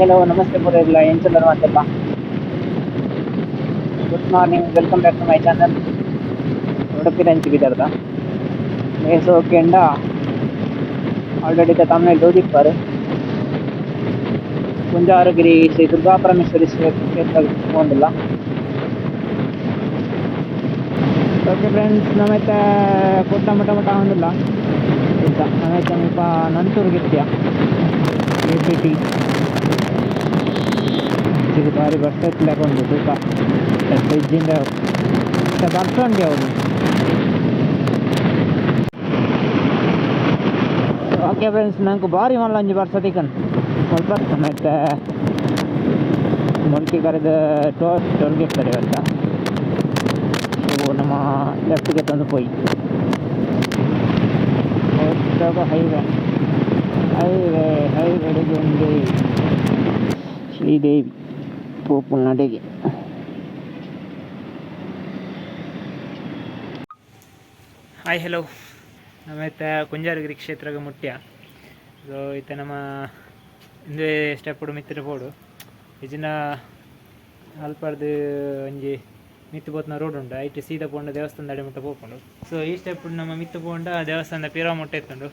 Hello namaste ಪೂರೆಗ್ಲ ಎಂಚ ಮಾತೆಲ್ಲ. Good morning, welcome back to my channel. ಉಡುಪಿದಂಚಿ ಬಿದರ್ದ ಮೇಸೋ ಕೆಂಡ ಆಲ್ರೆಡಿ ತಮಿಳ್ ತೂದಿಪ್ಪರ್. ಕುಂಜಾರಗಿರಿ ಶ್ರೀ ದುರ್ಗಾ ಪರಮೇಶ್ವರಿ ಕ್ಷೇತ್ರ ಪೋವೊಂದುಲ್ಲ. ಓಕೆ ಫ್ರೆಂಡ್ಸ್, ನಮೈತೆ ಕುಡ್ಲ ಮುಟ ಮುಟ ಆವೊಂದುಲ್ಲ. ಇತ್ತ ನಮೈತೆ ಮುಲ್ಪ ನಂತೂರು ಇತ್ಯ ಎ ಪಿ ಟಿ ಬಾರಿ ಬರ್ಸ ಇತ್ತಲೆಕ ಉಂಡು ತೂಕ ಇಜ್ಜಿಂಡ ಬರ್ಸ ಉಂಡು ಅವು. ಓಕೆ ಫ್ರೆಂಡ್ಸ್, ನಂಗೆ ಬಾರಿ ಮಲ್ಲ ಒಂಜಿ ಬರ್ಸ ತಿಕ್ಕನ್ ಸ್ವಲ್ಪ. ನಮೈತೆ ಮುಲ್ಕಿ ಕರೆದ ಟೋಲ್ ಟೋಲ್ ಗೇಟ್ ಕಡೆ ಬರ್ತ. ಸೊ ನಮ್ಮ ಲೆಫ್ಟ್ಗೆ ತಂದು ಪೋಯಿ ಹೈವೇ ಹೈವೇ ಹೈವೇ ಉಂಡು ಶ್ರೀದೇವಿ ಪೋಪುನಡೆಗೆ. ಹಾಯ್ ಹಲೋ, ನಮೈತೆ ಕುಂಜಾರಗಿರಿ ಕ್ಷೇತ್ರಗ್ ಮುಟ್ಯ. ಸೊ ಇತ್ತೆ ನಮ್ಮ ಇಂದುವೆ ಸ್ಟೆಪ್ಪುಡು ಮಿತ್ತ್ ಪೋಡು. ಇಜಿಂಡ ಅಲ್ಪರ್ದ್ ಒಂಜಿ ಮಿತ್ತ್ ಪೋತಿನ ರೋಡ್ ಉಂಡು, ಐಟ್ ಸೀದಾ ಪೋಂಡ ದೇವಸ್ಥಾನದ ಅಡೆ ಮುಟ್ಟ ಪೋಪುಂಡು. ಸೊ ಈ ಸ್ಟೆಪ್ ನಮ್ಮ ಮಿತ್ತ್ ಪೋಂಡ ದೇವಸ್ಥಾನದ ಪಿರವು ಮುಟ್ಟ ಎತ್ತುಂಡು.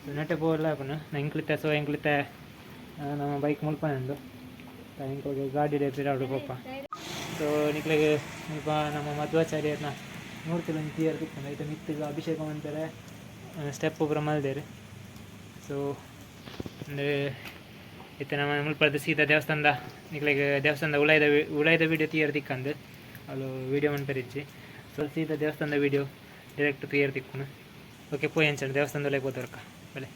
ಸೊ ನೆಟ್ಟೆ ಪೋವಲ್ಲ ಆಪುಂಡು. ಎಂಕ್ಲಿತ್ತೆ ಸೊ ಎಂಕ್ಲಿತ್ತೆ ನಮ್ಮ ಬೈಕ್ ಮುಲ್ಪನೆ ಉಂಡು, ಎಂಕ್ಲೆಗ್ ಗಾಡಿಡೆ ಪಿರವುಡು ಪೋಪ. ಸೊ ನಿಕ್ಲೆಗ್ ಮುಲ್ಪ ನಮ್ಮ ಮಧ್ವಾಚಾರ್ಯರ್ನ ಮೂರ್ತಿಲು ಒಂಜಿ ತೂಯೆರೆ ತಿಕ್ಕುಂಡು. ಐತ ಮಿತ್ತ್ ಅಭಿಷೇಕ ಮನ್ಪೆರೆ ಸ್ಟೆಪ್ ಪೂರ ಮಲ್ದೆರ್. ಸೊ ಉಂದು ಇತ್ತೆ ನಮ್ಮ ಮುಲ್ಪರ್ದ್ ಸೀದಾ ದೇವಸ್ಥಾನದ ನಿಕ್ಲೆಗ್ ದೇವಸ್ಥಾನದ ಉಲಾಯಿದ ಉಲಾಯಿದ ವೀಡಿಯೋ ತೂಯೆರೆ ತಿಕ್ಕಂದ್, ಅವು ವೀಡಿಯೋ ಮನ್ಪೆರೆ ಇಜ್ಜಿ. ಸೊ ಸೀದಾ ದೇವಸ್ಥಾನದ ವೀಡಿಯೋ ಡೈರೆಕ್ಟ್ ತೂಯೆರೆ ತಿಕ್ಕುನು. ಓಕೆ, ಪೋಯಿ ಅಂಚನೆ ದೇವಸ್ಥಾನದ ಉಲಾಯಿ ಪೋತೊರ್ಕ ಬಲೆ.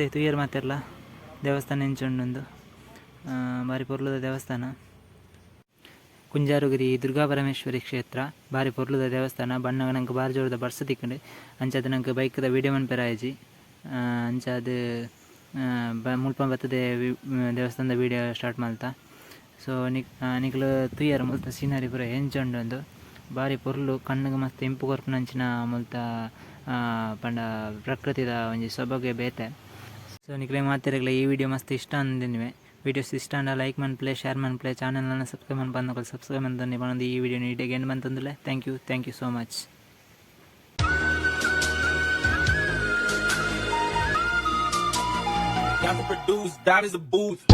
ಗೈಸ್, ತೂಯರ್ ಮಾತೆರ್ಲ ದೇವಸ್ಥಾನ ಎಂಚ ಉಂಡು. ಬಾರಿ ಪೊರ್ಲುದ ದೇವಸ್ಥಾನ, ಕುಂಜಾರುಗಿರಿ ದುರ್ಗಾ ಪರಮೇಶ್ವರಿ ಕ್ಷೇತ್ರ. ಬಾರಿ ಪೊರ್ಲುದ ದೇವಸ್ಥಾನ. ಬನ್ನಗ ನಂಗೆ ಬಾರಿ ಜೋರದ ಬರ್ಸ ತಿಕ್ಕಂಡು. ಅಂಚಾದ್ ನಂಗೆ ಬೈಕ್ದ ವೀಡಿಯೋ ಮನ್ಪೆರ ಆಯಿಜಿ. ಅಂಚಾದ್ ಮುಲ್ಪ ಬತ್ತದೆ ದೇವಸ್ಥಾನದ ವೀಡಿಯೋ ಸ್ಟಾರ್ಟ್ ಮಲ್ತ. ಸೊ ನಿಕ್ಲು ತೂಯರ್ ಮುಲ್ತ ಸೀನರಿ ಪೂರ ಎಂಚ ಉಂಡು. ಬಾರಿ ಪೊರ್ಲು, ಕಣ್ಣುಗೆ ಮಸ್ತ್ ಇಂಪು ಕೊರ್ಪುನಂಚಿನ ಮುಲ್ತ ಪಂಡ ಪ್ರಕೃತಿದ ಒಂಜಿ ಸೊಬಗೆ ಬೇತೆ. ಸೊ ನಿಕ್ಲೆ ಮಾತೆರೆಗ್ಲ ಈ ವಿಡಿಯೋ ಮಸ್ತ್ ಇಷ್ಟ ಅಂದಿನ್ವೆ. ವೀಡಿಯೋಸ್ ಇಷ್ಟ ಆಂಡ ಲೈಕ್ ಮನ್ಪುಲೆ, ಶೇರ್ ಮನ್ಪುಲೆ, ಚಾನಲ್ ಸಬ್ಸ್ಕ್ರೈಬ್ ಮನ್ಪಂದಕುಲು ಸಬ್ಸ್ಕ್ರೈಬ್ ಮಂತೊಂದು ಪನೊಂದು ಈ ವಿಡಿಯೋ ಇಡೆಗ್ ಎಂಡ್ ಮಂತೊಂದುಲ್ಲೆ. Thank you, thank you so much. Got to produce, that is a booth.